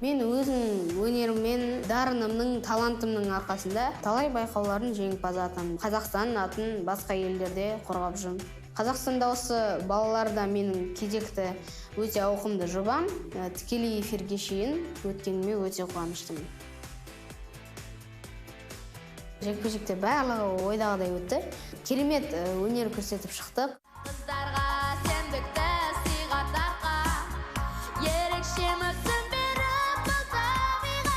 Мен өзім өнеріммен, дарынымның, талантымның арқасында талай байқаулардың жеңімпазы атандым. Қазақстанның атын басқа елдерде қорғап жүрмін. Қазақстан дауысы балаларда менің кезекті өте ауқымды жобам. Тікелей эфирге шейін өткеніме өте қуаныштымын. Жекпе-жекте барлығы ойдағыдай өтті. Керемет өнер көрсетіп шықтық. Қыздарға сендікті сыйға тартқан, ерекше мүсін беріп бұл табиғат.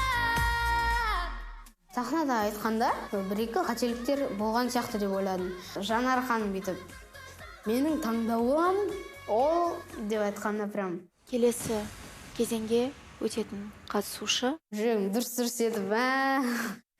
Сахнада айтқанда бір-екі қателіктер болған сияқты деп ойладым. Жанар ханым бүйтіп, менің таңдауым ол деп айтқанда прям. Келесі кезеңге өтетін қатысушы. Жүрегім дүрс-дүрс етіп, ә.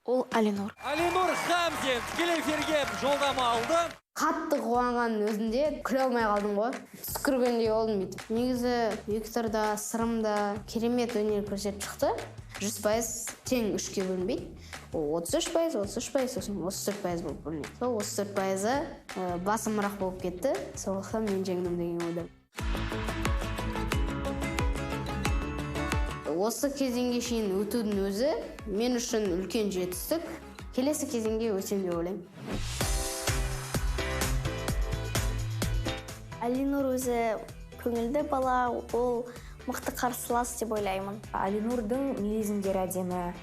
Ол Алинур. Алинур Хамзин тікелей эфирге жолдама алды. Қатты қуанғанның өзінде күле алмай қалдым ғой. Түскіргендей болдым бүйтіп. Негізі Виктор да, Сырым да керемет өнер көрсетіп шықты. 100% тең үшке бөлінбейді. Ол 33%, 33%, сосын 34% болып бөлінеді. Сол 34%-ы басымырақ болып кетті. Сондықтан мен жеңдім деген ойдамын. Осы кезеңге шейін өтудің өзі мен үшін үлкен жетістік. Келесі кезеңге өтемін деп ойлаймын. Алинур өзі көңілді бала, ол мықты қарсылас деп ойлаймын. Алинурдың мелизмдері әдемі,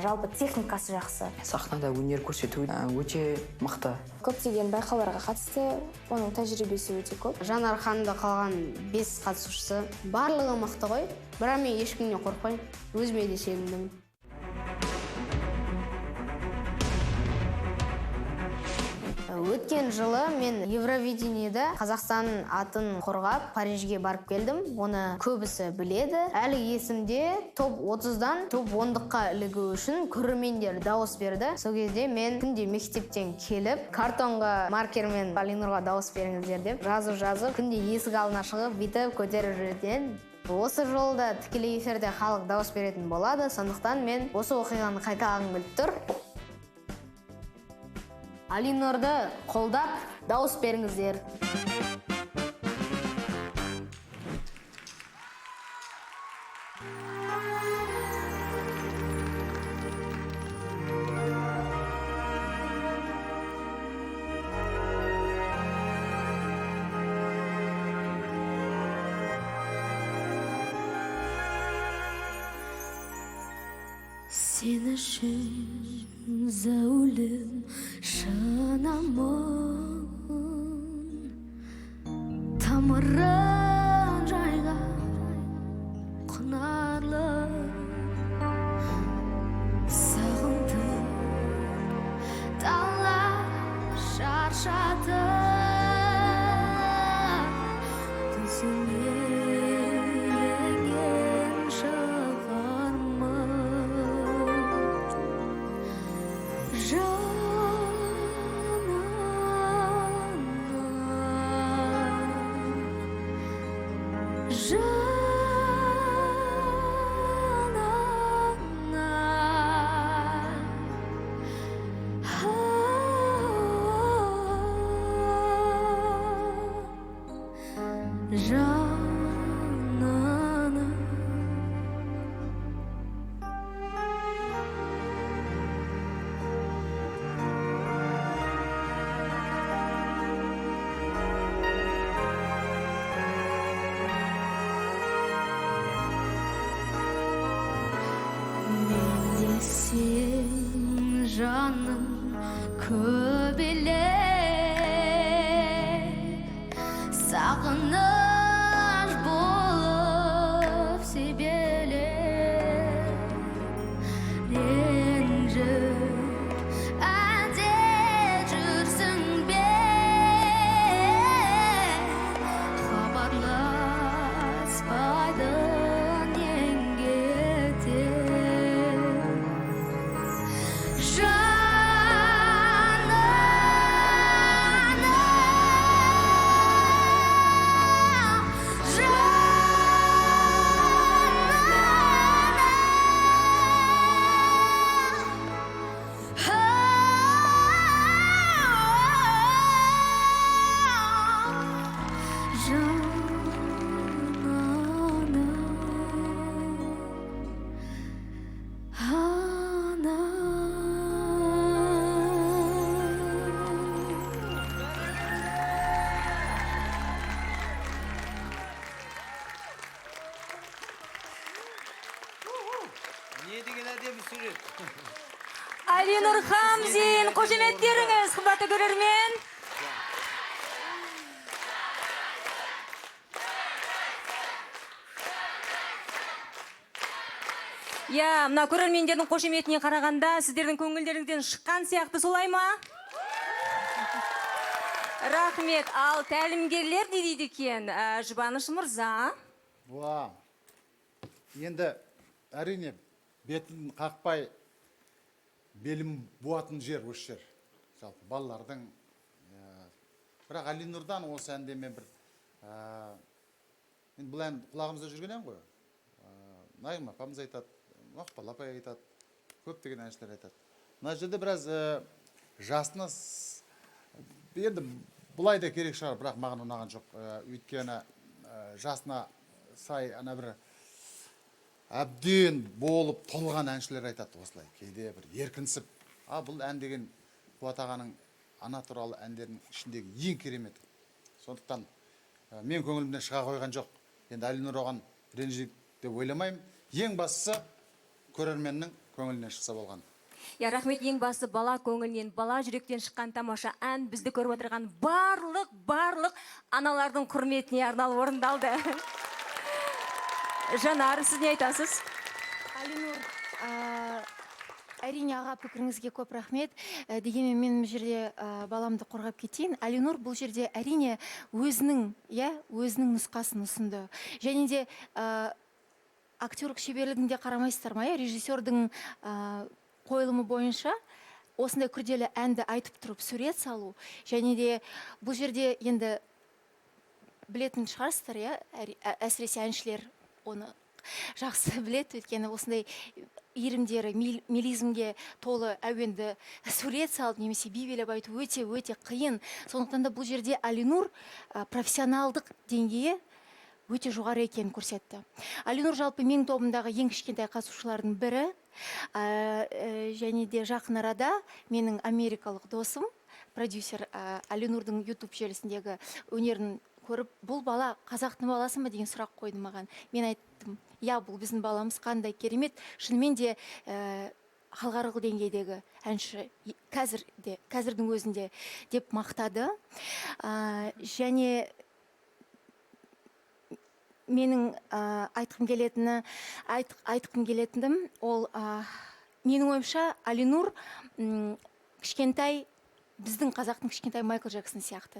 жалпы техникасы жақсы. Сахнада өнер көрсету өте мықты. Көптеген байқауларға қатысты, оның тәжірибесі өте көп. Жанар ханымда қалған 5 қатысушысы барлығы мықты ғой. Бірақ мен ешкімнен қорықпаймын, өзіме де сенімдімін. Өткен жылы мен Евровидениеде Қазақстан атын қорғап Парижге барып келдім. Оны көбісі біледі. Әлі есімде топ 30-дан топ 10-дыққа ілігу үшін көрермендер дауыс берді. Сол кезде мен күнде мектептен келіп, картонға маркермен Алинурға дауыс беріңіздер деп жазып-жазып, күнде есік алдына шығып, бүйтіп көтеріп жүретін. Осы жолы да тікелей эфирде халық дауыс беретін болады. Сондықтан мен осы оқиғаны қайталағым келіп тұр. Алинурды қолдап, дауыс беріңіздер. Сен үшін зәулім шынамын, тамырын жайған құнарлы, сағындым талап шаршатып, түсіңе енген шығармын. Сен жаным көбелек, сағыныш болып себелеп, ренжіп әнде жүрсің бе, хабарласпайды нең кетер. Жаным, Алинұр Хамзин. Қошеметтеріңіз, қымбатты көрермен. Иә, мына көрермендердің қошеметіне қарағанда сіздердің көңілдеріңізден шыққан сияқты, солай ма? Рахмет. Ал тәлімгерлер не дейді екен? Жұбаныш мырза. Уа. Енді әрине бетін қақпай белім буатын жер осы жер. Жалпы балалардың бірақ Алинұрдан осы әнде мен бір енді бұл ән құлағымызда жүрген ән ғой. Найым апамыз айтады, Мақпал апай айтады, көптеген әншілер айтады. Мына жерде біраз жасына енді бұлай да керек шығар, бірақ маған ұнаған жоқ. Өйткені жасына сай ана бір әбден болып толған әншілер айтады осылай. Кейде бір еркінсіп. А бұл ән деген Қуат ағаның ана туралы әндерінің ішіндегі ең керемет. Сондықтан мен көңілімнен шыға қойған жоқ. Енді Алинұр оған ренжиді деп ойламаймын. Ең бастысы көрерменнің көңілінен шықса болған. Я, рахмет, ең басы бала көңілінен, бала жүректен шыққан тамаша ән бізді көріп отырған барлық аналардың құрметіне арналып орындалды. Жанар, сіз не айтасыз? Алинұр, әрине аға пікіріңізге көп рахмет. Дегенмен мен бұл жерде баламды қорғап кетейін. Алинұр бұл жерде әрине өзінің нұсқасын ұсынды. Және де актерлік шеберлігін де қарамайсыздар ма, режиссердің қойылымы бойынша осындай күрделі әнді айтып тұрып сурет салу. Және де бұл жерде енді білетін шығарсыздар, иә, әсіресе әншілер оны жақсы біледі, өйткені осындай иірімдері, мелизмге толы әуенді сурет салып немесе би билеп айту өте-өте қиын. Сондықтан да бұл жерде Алинұр профессионалдық деңгейі өте жоғары екенін көрсетті. Алинұр жалпы менің тобымдағы ең кішкентай қатысушылардың бірі. Және де жақын арада менің америкалық досым, продюсер, Алинұрдың YouTube желісіндегі өнерін көріп, бұл бала қазақтың баласы ма деген сұрақ қойды маған. Мен айттым, иә, бұл біздің баламыз, қандай керемет, шынымен де халықаралық деңгейдегі әнші қазірдің өзінде деп мақтады. Және менің айтқым келетінім, ол менің ойымша Алинұр кішкентай, біздің қазақтың кішкентай Майкл Джексон сияқты.